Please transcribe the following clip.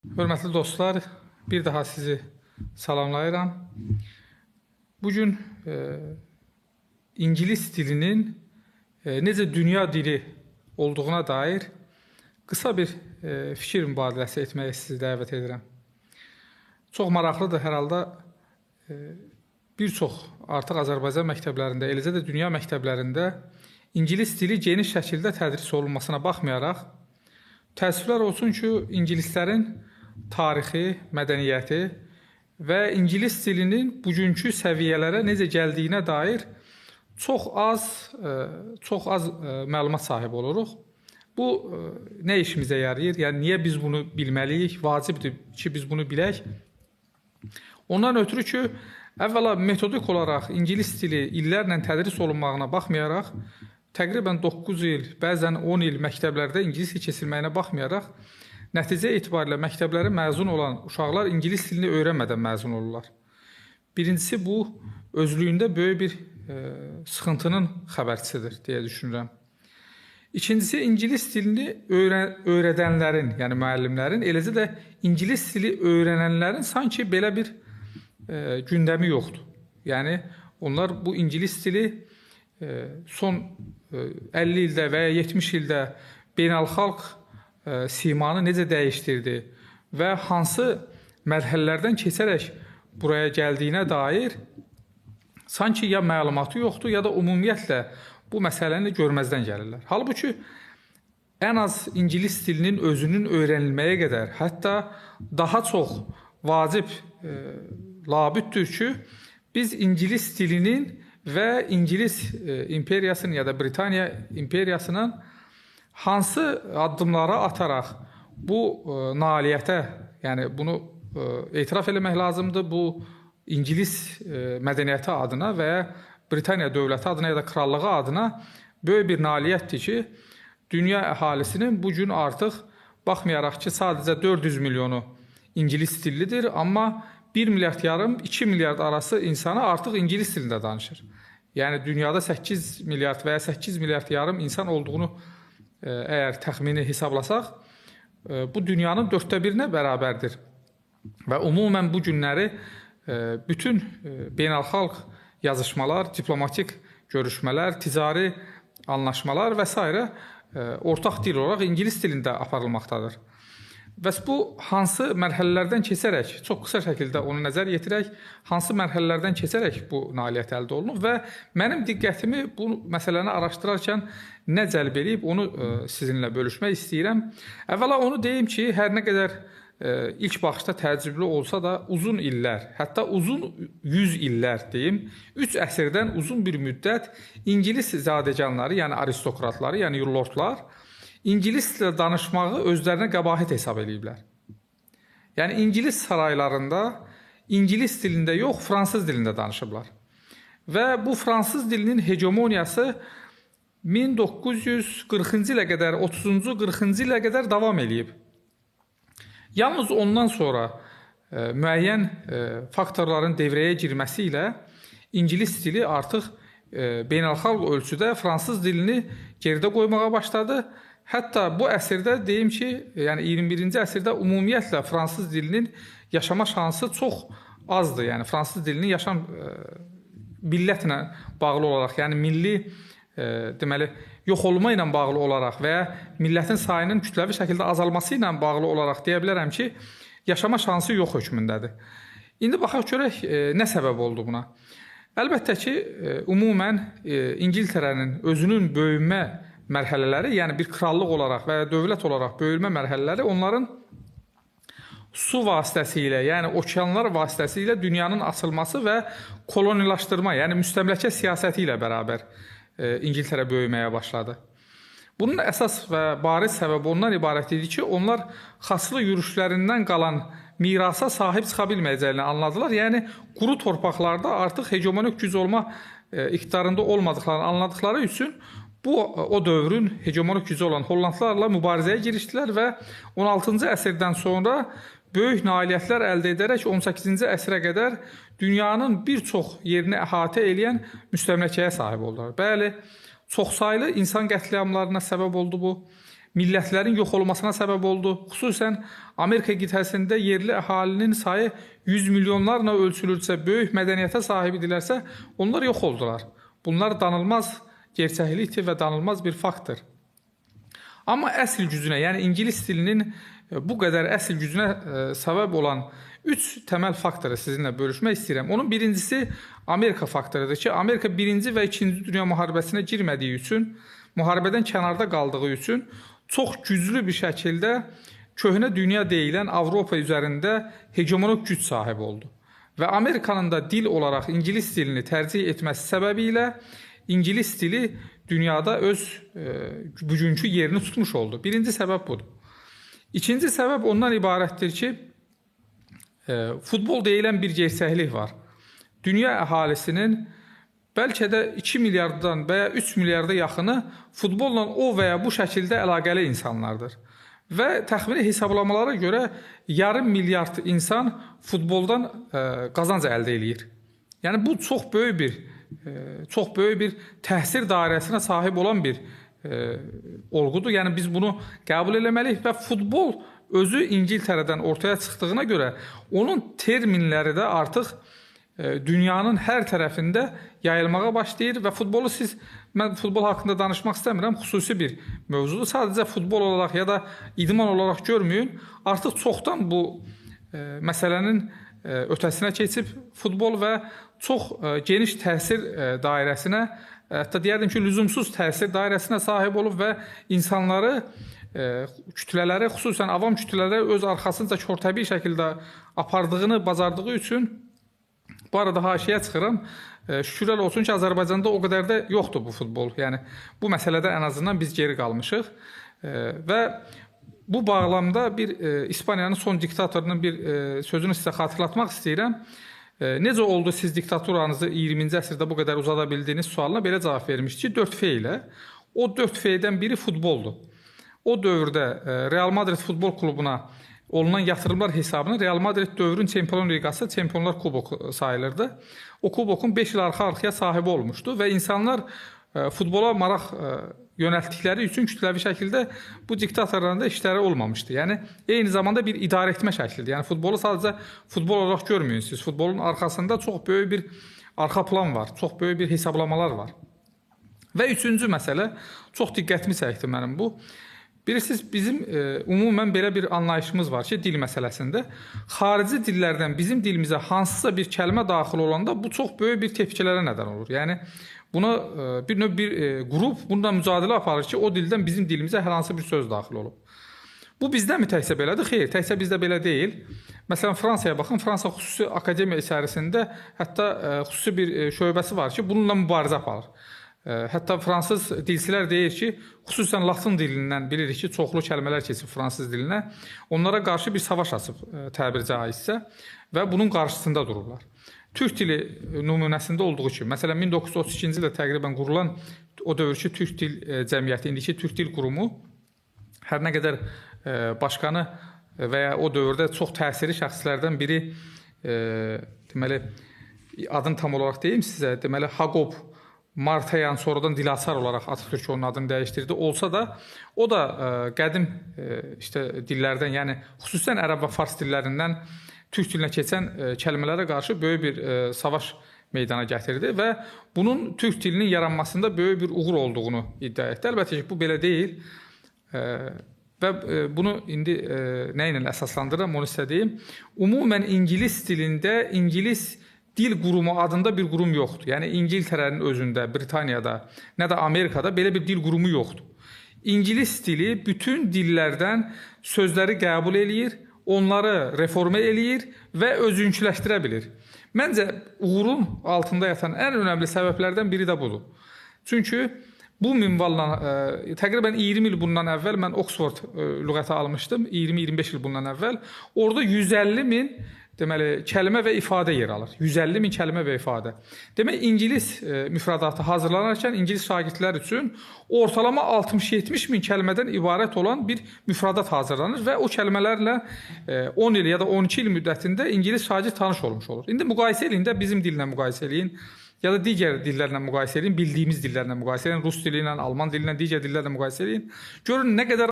Hörmətli dostlar, bir daha sizi salamlayıram. Bugün ingilis dilinin necə dünya dili olduğuna dair qısa bir fikir mübadiləsi etməyə sizi dəvət edirəm. Çox maraqlıdır hər halda, bir çox artıq Azərbaycan məktəblərində, eləcə də dünya məktəblərində ingilis dili geniş şəkildə tədris olunmasına baxmayaraq, təəssüflər olsun ki, ingilislərin tarixi, mədəniyyəti və ingilis dilinin bugünkü səviyyələrə necə gəldiyinə dair çox az məlumat sahibi oluruq. Bu nə işimizə yarayır? Yəni niyə biz bunu bilməliyik? Vacibdir ki, biz bunu bilək. Ondan ötürü ki, əvvəla metodik olaraq ingilis dili illərlə tədris olunmağına baxmayaraq, təqribən 9 il, bəzən 10 il məktəblərdə ingilis dili keçilməyinə baxmayaraq, nəticə etibarilə məktəblərə məzun olan uşaqlar ingilis dilini öyrənmədən məzun olurlar. Birincisi, bu özlüyündə böyük bir sıxıntının xəbərçisidir deyə düşünürəm. İkincisi, ingilis dilini öyrədənlərin, yəni müəllimlərin, eləcə də ingilis dili öyrənənlərin sanki belə bir gündəmi yoxdur. Yəni onlar bu ingilis dili son 50 ildə və ya 70 ildə beynəlxalq simanı necə dəyişdirdi və hansı mərhələlərdən keçərək buraya gəldiyinə dair sanki ya məlumatı yoxdur, ya da ümumiyyətlə bu məsələni görməzdən gəlirlər. Halbuki ən az ingilis dilinin özünün öyrənilməyə qədər, hətta daha çox vacib, labüddür ki, biz ingilis dilinin və İngilis imperiyasının ya da Britaniya imperiyasının hansı addımlara ataraq bu nailiyyətə, yəni bunu etiraf eləmək lazımdır, bu İngilis mədəniyyəti adına və ya Britaniya dövləti adına ya da krallığı adına böyük bir nailiyyətdir ki, dünya əhalisinin bu gün artıq baxmayaraq ki, sadəcə 400 milyonu ingilis dillidir, amma 1 milyard yarım, 2 milyard arası insanı artıq ingilis dilində danışır. Yəni dünyada 8 milyard və ya 8 milyard yarım insan olduğunu əgər təxmini hesablasaq, bu dünyanın 1/4-nə bərabərdir. Və ümumən bu günləri bütün beynəlxalq yazışmalar, diplomatik görüşmələr, ticari anlaşmalar və s. Ortaq dil olaraq ingilis dilində aparılmaqdadır. Bəs bu hansı mərhələlərdən keçərək, çox qısa şəkildə onu nəzər yetirək, hansı mərhələlərdən keçərək bu nailiyyət əldə olunub və mənim diqqətimi bu məsələni araşdırarkən nə cəlb eləyib, onu sizinlə bölüşmək istəyirəm. Əvvəla onu deyim ki, hər nə qədər ilk baxışda təəccüblü olsa da uzun illər, hətta uzun 100 illər deyim, 3 əsrdən uzun bir müddət ingilis zadəganları, yəni aristokratları, yəni lordlar ingilis dilində danışmağı özlərinə qəbahət hesab eləyiblər. Yəni ingilis saraylarında ingilis dilində yox, fransız dilində danışıblar. Və bu fransız dilinin hegemoniyası 1940-cı ilə qədər, 30-cu, 40-cı ilə qədər davam eləyib. Yalnız ondan sonra müəyyən faktorların devrəyə girməsi ilə ingilis dili artıq beynəlxalq ölçüdə fransız dilini geridə qoymağa başladı. Hətta bu əsrdə deyim ki, yəni 21-ci əsrdə ümumiyyətlə fransız dilinin yaşama şansı çox azdır. Yəni fransız dilinin yaşam millətlə bağlı olaraq, yəni milli deməli yox olma ilə bağlı olaraq və ya millətin sayının kütləvi şəkildə azalması ilə bağlı olaraq deyə bilərəm ki, yaşama şansı yox hökmündədir. İndi baxaq görək nə səbəb oldu buna. Əlbəttə ki, ümumən İngiltərənin özünün böyümə mərhələləri, yəni bir krallıq olaraq və ya dövlət olaraq böyülmə mərhələləri onların su vasitəsilə, yəni okeanlar vasitəsilə dünyanın açılması və kolonilaşdırma, yəni müstəmləkə siyasəti ilə bərabər İngiltərə böyüməyə başladı. Bunun əsas və bariz səbəbi ondan ibarət idi ki, onlar xaçlı yürüşlərindən qalan mirasa sahib çıxa bilməyəcəyini anladılar. Yəni quru torpaqlarda artıq hegemonik güc olma iqtidarında olmadıqlarını anladıqları üçün bu o dövrün hegemonik gücü olan Hollandlarla mübarizəyə girişdilər və 16-cı əsrdən sonra böyük nailiyyətlər əldə edərək 18-ci əsrə qədər dünyanın bir çox yerini əhatə eləyən müstəmləkəyə sahib oldular. Bəli, çoxsaylı insan qətliamlarına səbəb oldu bu. millətlərin yox olmasına səbəb oldu. Xüsusən Amerika qitəsində yerli əhalinin sayı 100 milyonlarla ölçülürsə, böyük mədəniyyətə sahib idilərsə, onlar yox oldular. Bunlar danılmaz gerçəklikdir və danılmaz bir faktdır. Amma əsl gücünə, yəni ingilis dilinin bu qədər əsl gücünə səbəb olan 3 təməl faktoru sizinlə bölüşmək istəyirəm. Onun birincisi Amerika faktorudur ki, Amerika birinci və ikinci dünya müharibəsinə girmədiyi üçün, müharibədən kənarda qaldığı üçün çox güclü bir şəkildə köhnə dünya deyilən Avropa üzərində hegemonik güc sahibi oldu. Və Amerikanın da dil olaraq ingilis dilini tərcih etməsi səbəbi ilə ingilis dili dünyada öz bugünkü yerini tutmuş oldu. Birinci səbəb budur. İkinci səbəb ondan ibarətdir ki, futbol deyilən bir gerçəklik var. Dünya əhalisinin bəlkə də 2 milyarddan və ya 3 milyarda yaxını futbolla o və ya bu şəkildə əlaqəli insanlardır. Və təxmini hesablamalara görə yarım milyard insan futboldan qazanc əldə eləyir. Yəni bu çox böyük bir təsir dairəsinə sahib olan bir olgudur. Yəni biz bunu qəbul eləməliyik və futbol özü İngiltərədən ortaya çıxdığına görə onun terminləri də artıq dünyanın hər tərəfində yayılmağa başlayır və futbolu mən futbol haqqında danışmaq istəmirəm, xüsusi bir mövzudur. Sadəcə futbol olaraq ya da idman olaraq görməyin. Artıq çoxdan bu məsələnin ötəsinə keçib futbol və çox geniş təsir dairəsinə, hətta deyərdim ki, lüzumsuz təsir dairəsinə sahib olub və insanları, kütlələri, xüsusən avam kütlələri öz arxasınca körtəbii şəkildə apardığını bacardığı üçün bu arada haşiyə çıxıram. Şükürlər olsun ki, Azərbaycanda o qədər də yoxdur bu futbol. Yəni bu məsələdə ən azından biz geri qalmışıq və bu bağlamda bir İspaniyanın son diktatorunun bir sözünü sizə xatırlatmaq istəyirəm. Necə oldu siz diktaturanızı 20-ci əsrdə bu qədər uzada bildiyiniz sualına belə cavab vermişdi ki, 4 F ilə. O 4 F-dən biri futboldur. O dövrdə Real Madrid futbol klubuna olunan yatırımlar hesabına Real Madrid dövrün Çempionlar Liqası, Çempionlar Kuboku sayılırdı. O kubokun 5 il arxa-arxaya sahibi olmuşdu və insanlar futbola maraq yönəltdikləri üçün kütləvi şəkildə bu diktatorların da işləri olmamışdı. Yəni eyni zamanda bir idarə etmə şəklidir. Yəni futbolu sadəcə futbol olaraq görməyin siz. Futbolun arxasında çox böyük bir arxa plan var, çox böyük bir hesablamalar var. Və üçüncü məsələ, çox diqqətimi çəkdi mənim bu. Bilirsiniz, bizim ümumən belə bir anlayışımız var ki, dil məsələsində xarici dillərdən bizim dilimizə hansısa bir kəlmə daxil olanda bu çox böyük bir tepkilərə nədən olur. Yəni buna bir növ bir qrup bununla mücadilə aparır ki, o dildən bizim dilimizə hər hansı bir söz daxil olub. Bu bizdəmi təkcə belədir? Xeyr, təkcə bizdə belə deyil. Məsələn, Fransaya baxın, Fransa xüsusi akademiya içərisində hətta xüsusi bir şöbəsi var ki, bununla mübarizə aparır. Hətta fransız dilçilər deyir ki, xüsusən latın dilindən bilirik ki, çoxlu kəlmələr keçib fransız dilinə, onlara qarşı bir savaş açıb təbir caizsə və bunun qarşısında dururlar. Türk dili nümunəsində olduğu kimi, məsələn, 1932-ci ildə təqribən qurulan o dövrki Türk Dil Cəmiyyəti, indiki Türk Dil Qurumu, hər nə qədər başqanı və ya o dövrdə çox təsirli şəxslərdən biri, deməli, adını tam olaraq deyim sizə, deməli, Haqob Martayan sonradan Dilaçar olaraq Atatürk onun adını dəyişdirdi. Olsa da o da qədim işte dillərdən, yəni xüsusən ərəb və fars dillərindən türk dilinə keçən kəlmələrə qarşı böyük bir savaş meydana gətirdi və bunun türk dilinin yaranmasında böyük bir uğur olduğunu iddia etdi. Əlbəttə ki, bu belə deyil. Və bunu indi nə ilə əsaslandırıram, onu sizə deyim. Ümumən ingilis dilində ingilis Dil Qurumu adında bir qurum yoxdur. Yəni İngiltərənin özündə, Britaniyada, nə də Amerikada belə bir dil qurumu yoxdur. İngilis dili bütün dillərdən sözləri qəbul eləyir, onları reformə eləyir və özünküləşdirə bilir. Məncə uğurun altında yatan ən önəmli səbəblərdən biri də budur. Çünki bu minvalla təqribən 20 il bundan əvvəl mən Oxford lüğəti almışdım, 20-25 il bundan əvvəl. Orada 150 min deməli, kəlmə və ifadə yer alır. 150 min kəlmə və ifadə. Demək, ingilis müfrədatı hazırlanarkən ingilis şagirdlər üçün ortalama 60-70 min kəlmədən ibarət olan bir müfrədat hazırlanır və o kəlmələrlə 10 il ya da 12 il müddətində ingilis şagird tanış olmuş olur. İndi müqayisə eləyin də, bizim dillə müqayisə eləyin ya da digər dillərlə müqayisə eləyin, bildiyimiz dillərlə müqayisə eləyin, rus dili ilə, alman dili ilə, digər dillərlə müqayisə eləyin. Görün nə qədər